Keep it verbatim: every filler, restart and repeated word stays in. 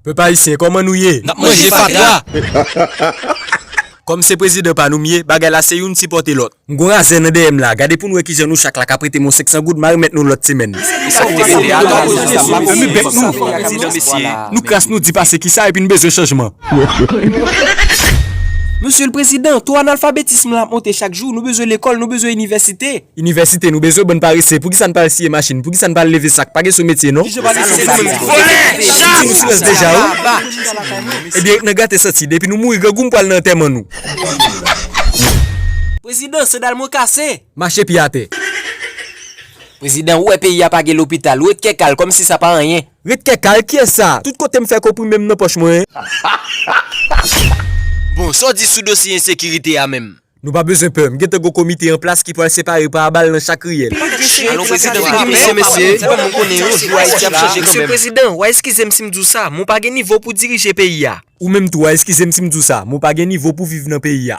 Pèp ayisyen, kòman nou ye? N ap manje fatra! Kòm se prezidan pa nou m ye, bagay la se youn sipòte lòt. M gon razè nan dèyè m la, gade pou n wè kijan nou chak la ka prete m yon senk san goud, m a remèt nou lòt semèn. Nou kras, nou di pase kisa epi n bezwen chanjman. Mesye le prezidan, to analfabetism lan ap monte chak jou, nou bezwen lekòl, nou bezwen inivèsite. Inivèsite, nou bezwen bann parese. Poukisa n pa al siye machin? Poukisa n pa al leve sak? Pa gen sou metye, non? Ki jan pa gen sou metye? Vòlè! Chat! Ti nou silans deja, wi. Ebyen, nan gate santi, depi nou mouri, grangou m pral nan antèman nou. Prezidan, sandal mwen kase. Mache pye atè. Prezidan, ou wè peyi a pa gen lopital, ou ret kè kal, kòmsi sa pa anyen. Ret kè kal, kiyès sa? Tout kote m fè konprime m nan pòch mwen. Bon, sa w di sou dosye ensekirite a menm? Nou pa bezwen pè. M gentan gon komite an plas ki pral separe pa bal nan chak riyèl. Alon prezidan, vin gen mesye, mesye. Se pa moun konnen yon jou Ayiti ap chanje kanmenm. Mesye prezidan, w a eskize m si m di w sa, men w pa gen nivo pou dirije peyi a. Ou menm tou, w a eskize m si m di w sa, men w pa gen nivo pou viv nan peyi a.